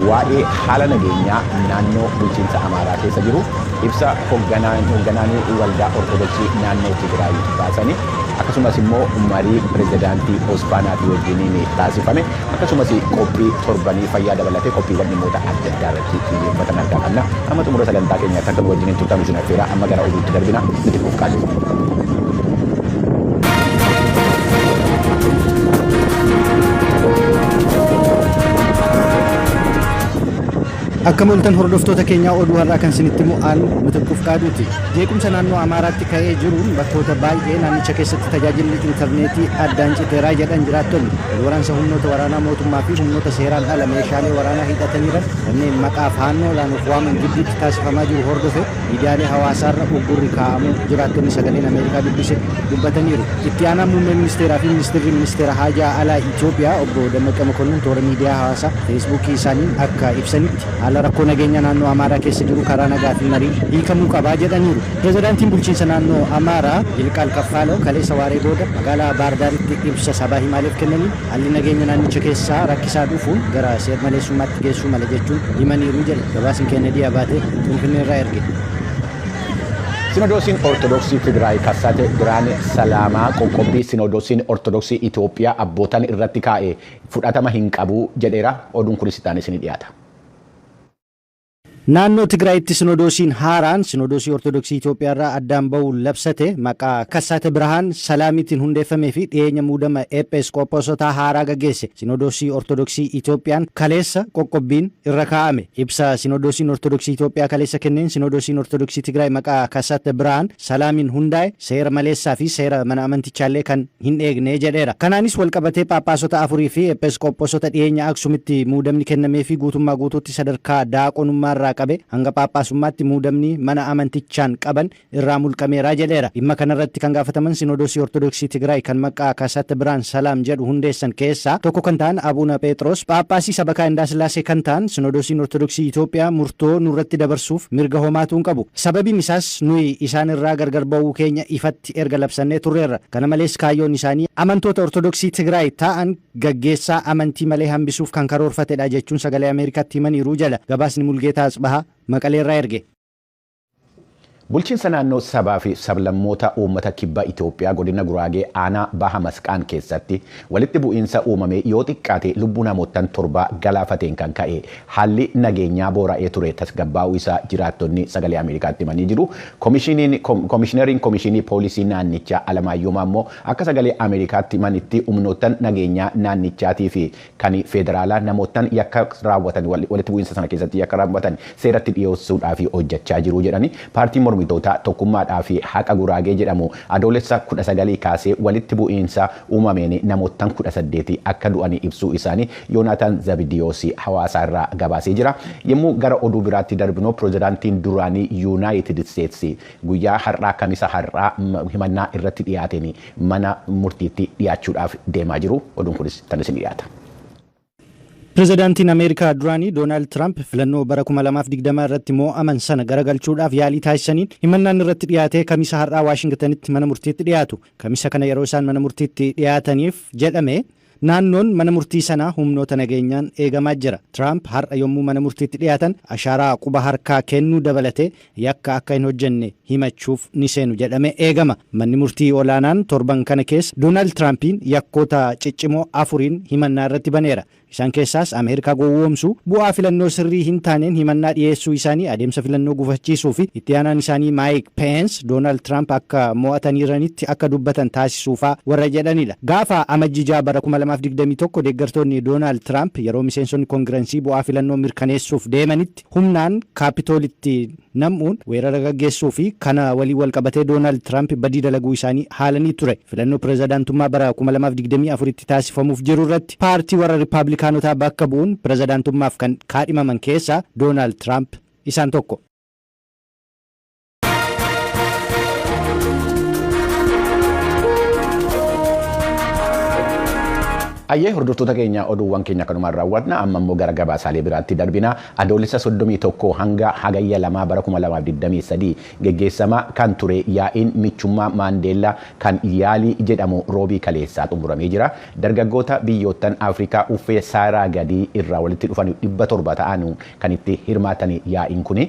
Waa'ee haala nageenyaa naannoo bulchiinsa Amaaraa keessa jiru ibsa hoogganaan waldaa Ortodoksii naannoo Tigraay baasanii, akkasumas immoo marii pirezidaantii Osfaanaatii wajjiniin taasifame, akkasumas qophii torbanii fayyaa dabalatee qophiiwwan dhimmoota adda addaa irratti xiyyeeffatan argaa qabna. Amma xumura sagantaa keenyaatti akka nu wajjiniin turtan isin affeera. Amma gara oduutti darbina, nuti fuuf qaadu. Akka mooltan hordoftoota keenyaa, oduu har'aa kan isinitti mu'aan Mitiquuf Qaaduuti. Jeequmsa naannoo Amaaraatti ka'ee jiruun bakkoota baay'ee naannicha keessatti tajaajilli intarneetii addaan citeeraa jedhan jiraattonni. Wal waraansa humnoota waraanaa mootummaa fi humnoota seeraan ala meeshaalee waraanaa hidhataniiran kanneen maqaa Faannoo laanuuf waaman gidduutti taasifamaa jiru hordofe miidiyaalee hawaasaarra uggurri kaa'amuu jiraattonni Sagaleen Ameerikaa dubbise dubbataniiru. Itti aanaa muummee ministeeraa fi ministeerri ministeera haajaa alaa Itoophiyaa obbo Dammaqee Mokonnin toora miidiyaa hawaasaa Feesbuukii isaaniin akka ibsanitti, haala rakkoo nageenya naannoo Amaaraa keessa jiru karaa nagaa fi mariin hiikamuu qabaa jedhaniiru. Pirezidaantiin bulchiinsa naannoo Amaaraa Yilqaal Kaffaaloo kaleessa waaree booda magaalaa Baardaaritti ibsa sabaa himaaleef kennaniin, haalli nageenya naannicha keessaa rakkisaa dhufuun gara seer-maleessummaatti geessuu mala jechuun himaniiru jedhe gabaasni Kennedy Abaatee Finfinnee irraa erge. Sinodoosiin Ortodoksii Tigraay Kassate Birhaan Salaamaa qoqqobbii Sinodoosiin Ortodoksii Itoophiyaa abbootan irratti kaa'e fudhatama hin qabu jedheera. Oduun kunis itti aanee isinii dhiyaata. Naannoo Tigraayitti Sinodoosiin haaraan Sinodoosii Ortodoksii Itoophiyaa irraa addaan bahuun labsate maqaa Kassaate Birhaan Salaamiitiin hundeeffamee fi dhiyeenya muudama Eepheesqoophosotaa haaraa gaggeesse. Sinodoosii Ortodoksii Itoophiyaan kaleessa qoqqobbiin irra kaa'ame. Ibsa Sinodoosiin Ortodoksii Itoophiyaa kaleessa kenneen, Sinodoosiin Ortodoksii Tigraay maqaa Kassaate Birhaan Salaamiin hundaa'e seera maleessaa fi seera mana amantichaallee kan hin eegne jedheera. Kanaanis walqabatee Phaaphaasota afurii fi Eepheesqoophoosota dhiyeenya Aksumitti muudamni kennamee fi guutummaa guutuutti sadarkaa daaqonummaarraa qabe hanga Phaaphaasummaatti muudamni mana amantichaan qaban irraa mulqameera jedheera. Dhimma kanarratti kan gaafataman Sinodoosii Ortodoksii Tigraay kan maqaa Kassaate Birhaan Salaam jedhu hundeessan keessaa tokko kan ta'an Abuuna Phexros, Phaaphaasii Sabakaa Indaasillaasee kan ta'an, Sinodoosiin Ortodoksii Itoophiyaa murtoo nurratti dabarsuuf mirga homaatuu hin qabu. Sababiin isaas nuyi isaan irraa gargar ba'uu keenya ifatti erga labsannee turreerra. Kana malees kaayyoon isaanii amantoota Ortodoksii Tigraay ta'an gaggeessaa amantii malee hambisuuf kan karoorfatedha jechuun Sagalee Ameerikaatti himaniiru jedha gabaasni Mulgeetaa Atsbahaa Maqaleerraa erge. Bulchiinsa naannoo sabaa fi sablammoota uummata Kibba Itoophiyaa, godina Guraagee, aanaa Baha Masqaan keessatti walitti bu'iinsa uumame yoo xiqqaate lubbuu namootan 7 galaafateen kan ka'e haalli nageenyaa boora'ee ture tasgabbaa'uu isaa jiraattonni Sagalee Ameerikaatti himanii jiru. Komishineriin Komishinii Poolisii naannichaa Alamaayyoo Maammoo akka Sagalee Ameerikaatti himanitti, humnoottan nageenyaa naannichaatii fi kan federaalaa namoottan yakka raawwatan, walitti bu'iinsa sana keessatti yakka raawwatan seeratti dhiyeessuudhaaf hojjechaa jiru jedhani. Paartiin mormitoota Tokkummaadhaa fi Haqa Guraagee jedhamu Adoolessa 19 kaasee walitti bu'iinsa uumameen namoottan 18 akka du'anii ibsuu isaanii Yoonaataan Zabidiyoos hawaasaa irraa gabaasee jira. Yommuu gara oduu biraatti darbinu, pirezidaantiin duraanii Yuunaayitid Isteetsi guyyaa har'aa, Kamisa har'aa, himannaa irratti dhiyaateen mana murtiitti dhiyaachuudhaaf deemaa jiru. Oduun kunis kan isin dhiyaata. Pirezidaantiin Ameerikaa duraanii Doonaald Tiraamp filannoo bara 2020 irratti moo'aman sana garagalchuudhaaf yaalii taasisaniin himannaan irratti dhiyaatee Kamisa har'aa Waashingtanitti mana murtiitti dhiyaatu. Kamisa kana yeroo isaan mana murtiitti dhiyaataniif jedhame naannoon mana murtii sanaa humnoota nageenyaan eegamaa jira. Tiraamp har'a yommuu mana murtiitti dhiyaatan ashaaraa quba harkaa kennuu dabalatee yakka akka hin hojjenne himachuuf ni seenu jedhame eegama. Manni murtii olaanaan torban kana keessa Doonaald Tiraampiin yakkoota ciccimoo afuriin himannaa irratti baneera. Isaan keessaas Ameerikaa gowwoomsuu, bu'aa filannoo sirrii hin taaneen himannaa dhiyeessuu isaanii, adeemsa filannoo gufachiisuu fi itti aanaan isaanii Maayik Peens Doonaald Tiraamp akka mo'ataniiranitti akka dubbatan taasisuufaa warra jedhanidha. Gaafa Amajjii 6 bara 2021 deeggartoonni Doonaald Tiraamp yeroo miseensonni Koongirensii bu'aa filannoo mirkaneessuuf deemanitti humnaan Kaapitoolitti nam'uun weerara gaggeessuu fi kana waliin wal qabatee Doonaald Tiraamp badii dalaguu isaanii haalanii ture. Filannoo pirezidaantummaa bara 2024tti taasifamuuf jiru irratti paartii warra Rippaablikaanotaa bakka bu'uun pirezidaantummaaf kan kaadhimaman keessaa Doonaald Tiraamp isaan tokko. Ayyee, hordoftoota keenya, oduuwwan keenya kanumaan raawwatna. Amma immoo gara gabaasaalee biraatti darbina. Adoolessa 31 hanga Hagayya 2 bara 2023 geggeessamaa kan ture yaa'iin michummaa Maandeellaa kan YALI jedhamu Roobii kaleessaa xumuramee jira. Dargaggoota biyyoottan Afrikaa uffee Saaraa gadii irraa walitti dhufan 700 ta'an kan itti hirmaatan yaa'iin kuni.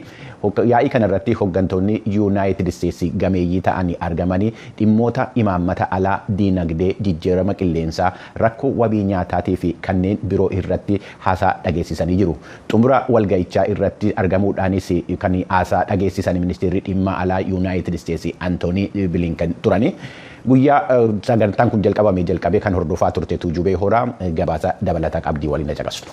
Yaa'ii kanarratti hooggantoonni Yuunaayitid Isteetsi gameeyyii ta'an argamanii dhimmoota imaammata alaa, diinagdee, jijjiirama qilleensaa, rakkoo wabii nyaataatii fi kanneen biroo irratti haasaa dhageessisanii jiru. Xumura walga'ichaa irratti argamuudhaanis kan haasaa dhageessisan ministeerri dhimma alaa Yuunaayitid Isteetsi Antoonii Bilinkan turani. Guyyaa sagantaan kun jalqabamee jalqabee kan hordofaa turte Tuujubee Horaa gabaasa dabalataa qabdii, waliin caqastu.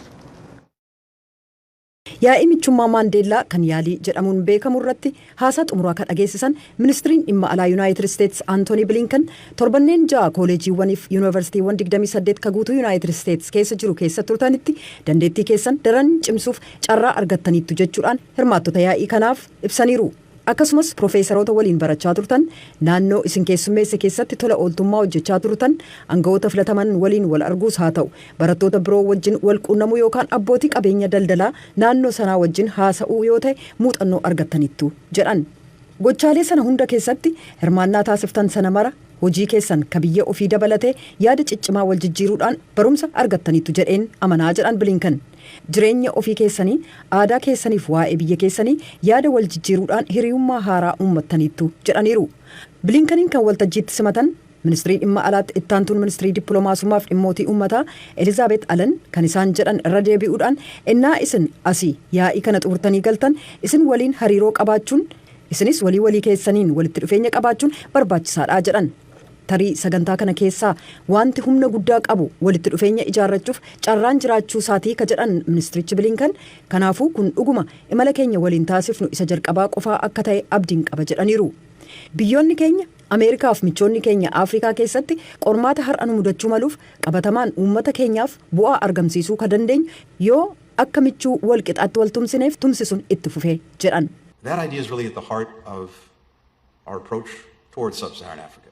Yaa'ii michummaa Maandeellaa kan YALI jedhamuun beekamu irratti haasaa xumuraa kan dhageessisan ministiriin dhimma alaa Yuunaayitid Isteetsi Antoonii Bilinkan, torbanneen 6 kooleejiiwwaniif yuunivarsiitiiwwan 28 ka guutuu Yuunaayitid Isteetsi keessa jiru keessa turtanitti dandeettii keessan daran cimsuuf carraa argattaniittu jechuudhaan hirmaattota yaa'ii kanaaf ibsaniiru. Akkasumas piroofeesaroota waliin barachaa turtan, naannoo isin keessummeesse keessatti tola ooltummaa hojjechaa turtan, aangawoota filataman waliin wal arguus haa ta'u, barattoota biroo wajjin wal quunnamuu yookaan abbootii qabeenya daldalaa naannoo sanaa wajjin haasa'uu yoo ta'e muuxannoo argattaniittu jedhan. Gochaalee sana hunda keessatti hirmaannaa taasiftan sana mara, hojii keessan ka biyya ofii dabalatee, yaada ciccimaa wal jijjiiruudhaan barumsa argattaniittu jedheen amanaa jedhan Bilinkan. Jireenya ofii keessanii, aadaa keessaniif waa'ee biyya keessanii yaada wal jijjiiruudhaan hiriyummaa haaraa uummattaniittu jedhaniiru. Bilinkaniin kan waltajjiitti simatan ministirii dhimma alaatti ittaantuun ministirii dippiloomaasummaaf dhimmootii uummataa Elizaabeet Alan kan isaan jedhan irra deebi'uudhaan, ennaa isin asii yaa'ii kana xumurtanii galtan isin waliin hariiroo qabaachuun, isinis walii walii keessaniin walitti dhufeenya qabaachuun barbaachisaadha jedhan. Tarii sagantaa kana keessaa wanti humna guddaa qabu walitti dhufeenya ijaarrachuuf carraan jiraachuu isaatii ka jedhan ministirichi Bilinkan, kanaafuu kun dhuguma imala keenya waliin taasifnu isa jalqabaa qofaa akka ta'e abdiin qaba jedhaniiru. Biyyoonni keenya Ameerikaaf michoonni keenya Afrikaa keessatti qormaata har'a nu mudachuu maluuf qabatamaan uummata keenyaaf bu'aa argamsiisuu ka dandeenyu yoo akka michuu wal qixaatti wal tumsineef tumsisuun itti fufee jedhan. That idea is really at the heart of our approach towards sub-Saharan Africa.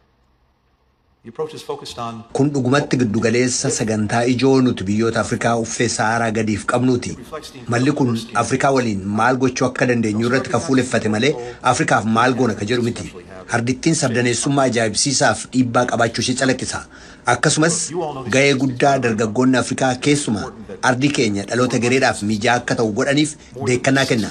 The approach is focused on Kun dhugumatti giddugaleessa sagantaa ijoo nuti biyyoota Afrikaa uffee Saharaa gadiif qabnuuti. Malli kun Afrikaa waliin maal gochuu akka dandeenyu irratti kan fuuleffate malee Afrikaaf maal goona ka jedhu miti. Ardittiin sabdaneessummaa ajaa'ibsiisaaf dhiibbaa qabaachuu ishee calaqqisa. Akkasumas ga'ee guddaa dargaggoonni Afrikaa keessumaa ardii keenya dhaloota gareedhaaf mijaa akka ta'u godhaniif beekannaa kenna.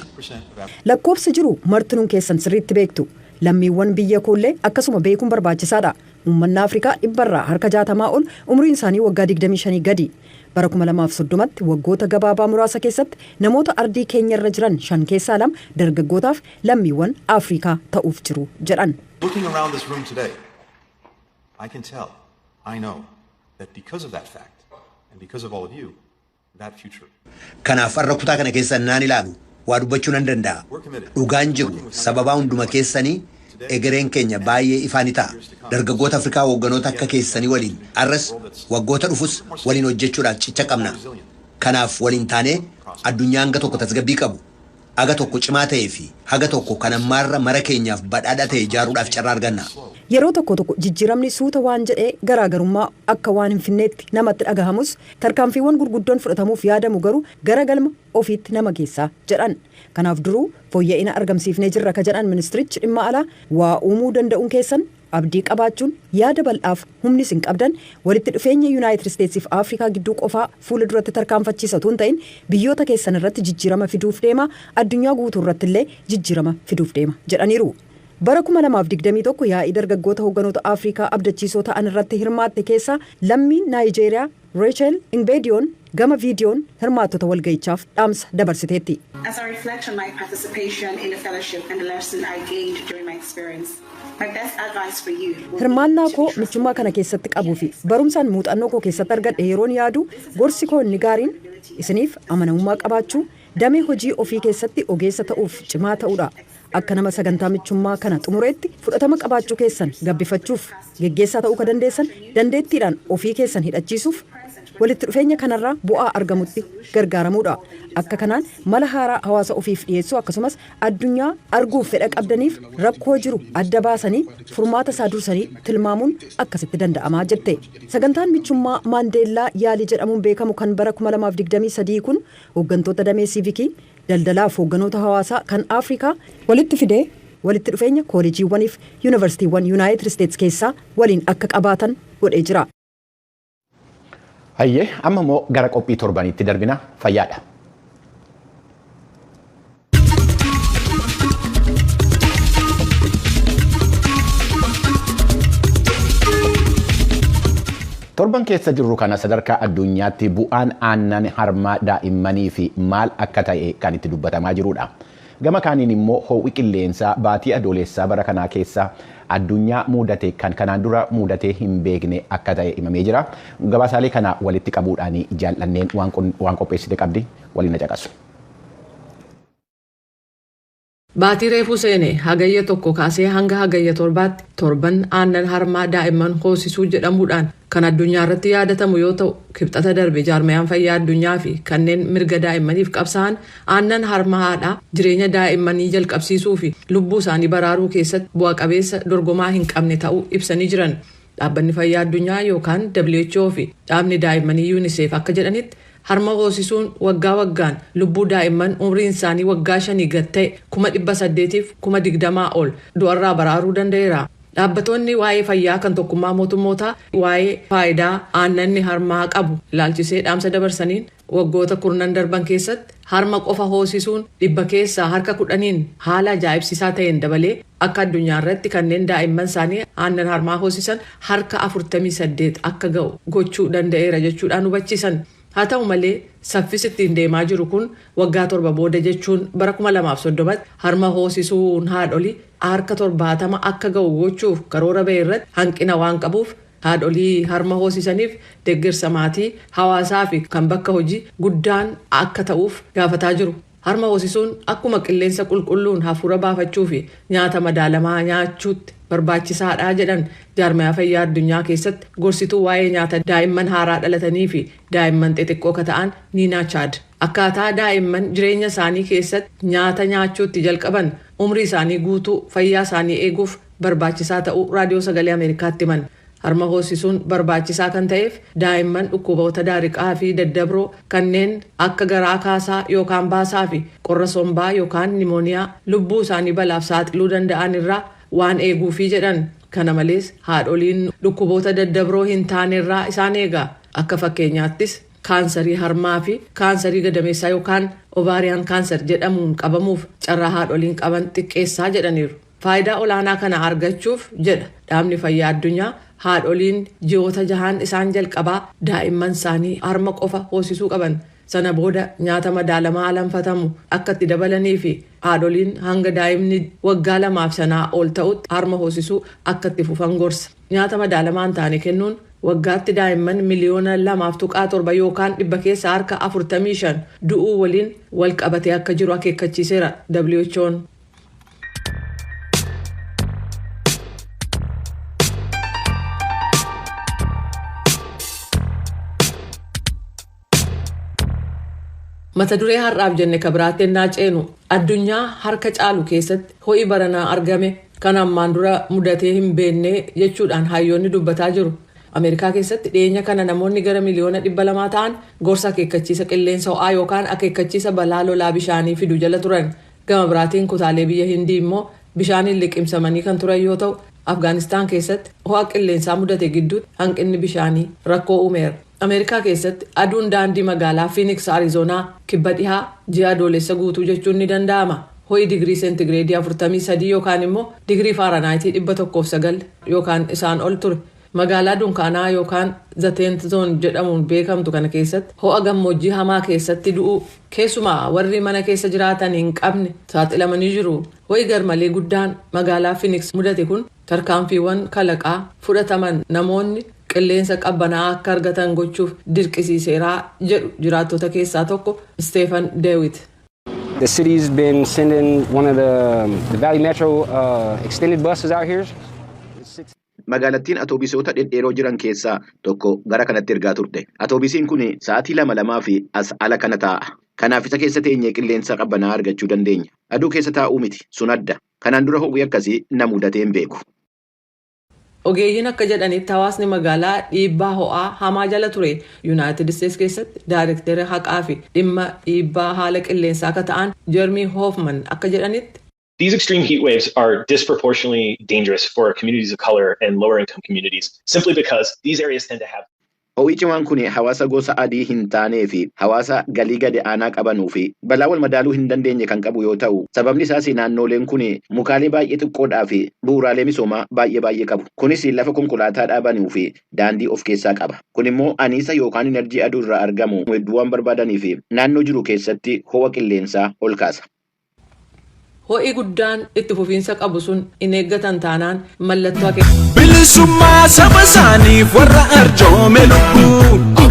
Lakkoofsi jiru martinuun keessan sirriitti beektu. Lammiiwwan biyya koollee akkasuma beekuun barbaachisaadha. Uummanni Afrikaa 60% ol umriin isaanii waggaa 25 gadi. Bara 2030tti, waggoota gabaabaa muraasa keessatti, namoota ardii keenya irra jiran shan keessaa lama dargaggootaaf lammiiwwan Afrikaa ta'uuf jiru jedhan. Looking around this room today, I can tell, I know, that because of that fact, and because of all of you, that future. Kanaaf har'a kutaa kana keessa naan ilaalu waa dubbachuu nan danda'a. Dhugaan jiru sababaa hunduma keessanii egereen keenya baay'ee ifaa ni ta'a. Dargaggoota Afrikaa hoogganoota akka keessanii waliin arras waggoota dhufus waliin hojjechuudhaaf cicha qabna. Kanaaf waliin taanee addunyaa hanga tokko tasgabbii qabu, haga tokko cimaa ta'ee fi haga tokko kan ammaarra mara keenyaaf badhaadha ta'e ijaaruudhaaf carraa arganna. Yeroo tokko tokko jijjiiramni suuta waan jedhee garaagarummaa akka waan hin finneetti namatti dhagahamus, tarkaanfiiwwan gurguddoon fudhatamuuf yaadamu garuu gara galma ofiitti nama geessaa jedhan. Kanaaf duruu fooyya'ina argamsiifnee jirra ka jedhan ministirichi dhimma alaa, waa uumuu danda'uun keessan, abdii qabaachuun, yaada bal'aaf humni isin qabdan walitti dhufeenya Yuunaayitid Isteetsiif Afrikaa gidduu qofaa fuula duratti tarkaanfachiisa otoo hin ta'in, biyyoota keessan irratti jijjiirama fiduuf deema, addunyaa guutuu irratti illee jijjiirama fiduuf deema jedhaniiru. Bara 2021 yaa'ii dargaggoota hoogganoota Afrikaa abdachiisoo ta'an irratti hirmaatte keessaa lammiin Naayijeeriyaa Reechel Ingbediyoon gama viidiyoon hirmaattota walga'ichaaf dhaamsa dabarsiteetti. As I reflect on my participation in the fellowship and the lesson I gained during my experience, my best advice for you will be Hirmaannaa to koo trust michummaa kana keessatti qabuu fi barumsaan muuxannoo koo keessatti argadhe yeroon yaadu, gorsi koo inni gaariin isiniif amanamummaa qabaachuu, damee hojii ofii keessatti ogeessa ta'uuf cimaa ta'uudha. Akka nama sagantaa michummaa kana xumureetti, fudhatama qabaachuu keessan gabbifachuuf, geggeessaa ta'uu ka dandeessan dandeettiidhaan ofii keessan hidhachiisuuf, Walitti dhufeenya kanarraa bu'aa argamutti gargaaramuudha. Akka kanaan mala haaraa hawaasa ofiif dhiyeessuu, akkasumas addunyaa arguuf fedha qabdaniif rakkoo jiru adda baasanii furmaata isaa dursanii tilmaamuun akkasitti danda'amaa jette. Sagantaan michummaa Maandeellaa Yaalii jedhamuun beekamu kan bara 2023 kun hooggantoota damee siivikii, daldalaaf hoogganoota hawaasaa kan Afrikaa walitti fidee walitti dhufeenya kooleejiiwwaniif yuunivarsiitiiwwan Yuunaayitid Isteetsi keessaa waliin akka qabaatan godhee jira. Hayyee, amma immoo gara qophii torbaniitti darbina, fayyaadha. Torban keessa jirru kana sadarkaa addunyaatti bu'aan aannan harmaa daa'immanii fi maal akka ta'e kan itti dubbatamaa jirudha. Gama kaaniin immoo ho'i qilleensaa baatii Adoolessaa bara kanaa keessa addunyaa mudate kan kanaan dura mudatee hin beekne akka ta'e himamee jira. Gabaasaalee kana walitti qabuudhaan Jaallanneen waan qopheessite qabdi, waliin na caqasu. Baatii reefuu seene Hagayya 1 kaasee hanga Hagayya 7tti torban aannan harmaa daa'imman hoosisuu jedhamuudhaan kan addunyaa irratti yaadatamu yoo ta'u, Kibxata darbe Jaarmayaan Fayyaa Addunyaa fi kanneen mirga daa'immaniif qabsaa'an aannan harma haadhaa jireenya daa'immanii jalqabsiisuu fi lubbuu isaanii baraaruu keessatti bu'a qabeessa dorgomaa hin qabne ta'uu ibsanii jiran. Dhaabbanni Fayyaa Addunyaa yookaan WHO fi dhaabni daa'immanii UNICEF akka jedhanitti, harma hoosisuun waggaa waggaan lubbuu daa'imman umriin isaanii waggaa 5 gad ta'e 820,000 ol du'arraa baraaruu danda'eera. Dhaabbatoonni waa'ee fayyaa kan Tokkummaa Mootummootaa waa'ee faayidaa aannanni harmaa qabu ilaalchisee dhaamsa dabarsaniin, waggoota kurnan darban keessatti harma qofa hoosisuun dhibba keessaa harka 10n haala ajaa'ibsiisaa ta'een dabalee akka addunyaa irratti kanneen daa'imman isaanii aannan harmaa hoosisan harka 48 akka ga'u gochuu danda'eera jechuudhaan hubachiisan. Haa ta'u malee, saffisi ittiin deemaa jiru kun waggaa 7 booda, jechuun bara 2030tti harma hoosisuun haadholii harka 70 akka ga'u gochuuf karoora ba'e irratti hanqina waan qabuuf, haadholii harma hoosisaniif deeggarsa maatii, hawaasaa fi kan bakka hojii guddaan akka ta'uuf gaafataa jiru. Harma hoosisuun akkuma qilleensa qulqulluun hafuura baafachuu fi nyaata madaalamaa nyaachuutti barbaachisaadha jedhan Jaarmayaa Fayyaa Addunyaa keessatti gorsituu waa'ee nyaata daa'imman haaraa dhalatanii fi daa'imman xixiqqoo ka ta'an Niinaa Chaad. Akkaataa daa'imman jireenya isaanii keessatti nyaata nyaachuutti jalqaban umrii isaanii guutuu fayyaa isaanii eeguuf barbaachisaa ta'uu Raadiyoo Sagalee Ameerikaatti himan. Harma hoosisuun barbaachisaa kan ta'eef daa'imman dhukkuboota daariqaa fi daddabroo kanneen akka garaa kaasaa yookaan baasaa fi qorra sombaa yookaan nimooniyaa lubbuu isaanii balaaf saaxiluu danda'an irraa waan eeguufi jedhan. Kana malees, haadholiin dhukkuboota daddabroo hin taane irraa isaan eega. Akka fakkeenyaattis kaansarii harmaa fi kaansarii gadameessaa yookaan ovarian cancer jedhamuun qabamuuf carraa haadholiin qaban xiqqeessaa jedhaniiru. Faayidaa olaanaa kana argachuuf, jedha Dhaabni Fayyaa Addunyaa, haadholiin ji'oota jahaan isaan jalqabaa daa'imman isaanii harma qofa hoosisuu qaban. Sana booda nyaata madaalamaa alanfatamu akka itti dabalanii fi haadholiin hanga daa'imni waggaa 2f sanaa ol ta'utti harma hoosisuu akka itti fufan gorsa. Nyaata madaalamaa hin taane kennuun waggaatti daa'imman miliyoona 2.7 yookaan dhibba keessa harka 45 du'uu waliin wal qabatee akka jiru akeekkachiiseera WHO'n. Mata duree har'aaf jenne ka biraatti ennaa ceenu, addunyaa harka caalu keessatti ho'i baranaa argame kan ammaan dura mudatee hin beekne jechuudhaan hayyoonni dubbataa jiru. Ameerikaa keessatti dhiyeenya kana namoonni gara miliyoona 200 ta'an gorsa akeekkachiisa qilleensa ho'aa yookaan akeekkachiisa balaa lolaa bishaanii fidu jala turan. Gama biraatiin kutaalee biyya Hindii immoo bishaaniin liqimsamanii kan turan yoo ta'u, Afgaanistaan keessatti ho'a qilleensaa mudate gidduutti hanqinni bishaanii rakkoo uumeera. Ameerikaa keessatti aduun daandii magaalaa Fiiniks Arizoonaa kibba dhihaa ji'a Adoolessa guutuu jechuun ni danda'ama. Ho'i digirii seentigireedii 43 yookaan immoo digirii Faaranaayitii 109 yookaan isaan ol ture. Magaalaa dunkaanaa yookaan The Tent Zone jedhamuun beekamtu kana keessatti ho'a gammoojjii hamaa keessatti du'uu keessumaa warri mana keessa jiraatan hin qabne saaxilamanii jiru. Ho'i garmalee guddaan magaalaa Fiiniks mudate kun tarkaanfiiwwan kalaqaa fudhataman namoonni qilleensa qabbanaa akka argatan gochuuf dirqisiiseeraa jedhu jiraattota keessaa tokko Steefan Deewit. The city's been sending one of the Valley Metro extended buses out here. Magaalattiin atoobisoota dhedheeroo jiran keessaa tokko gara kanatti ergaa turte. Atoobisiin kun sa'aatii lama lamaa fi as ala kana taa'a. Kanaaf isa keessa teenyee qilleensa qabbanaa argachuu dandeenya. Aduu keessa taa'uu miti, sun adda. Kanaan dura ho'i akkasii na mudatee hin beeku. Ogeeyyiin akka jedhanitti, hawaasni magaalaa dhiibbaa ho'aa hamaa jala ture. Yuunaayitid Isteetsi keessatti daayirektara haqaa fi dhimma dhiibbaa haala qilleensaa akka ta'an Jeremy Hoffman akka jedhanitti, These extreme heat waves are disproportionately dangerous for communities of color and lower income communities simply because these areas tend to have Ho'i cimaan kun hawaasa gosa adii hin taanee fi hawaasa galii gadi aanaa qabanuu fi balaa wal madaaluu hin dandeenye kan qabu yoo ta'u, sababni isaas naannoleen kun mukaalee baay'ee xiqqoodhaa fi bu'uuraalee misoomaa baay'ee baay'ee qabu. Kunis lafa konkolaataa dhaabanuu fi daandii of keessaa qaba. Kun immoo aniisa yookaan enerjii aduu irraa argamu hedduu waan barbaadanii fi naannoo jiru keessatti ho'a qilleensaa ol kaasa. Ho'i guddaan itti fufiinsa qabu sun hin eeggatan taanaan mallattoo akeeka. Bilisummaa saba isaaniif warra arjoome lubbuu.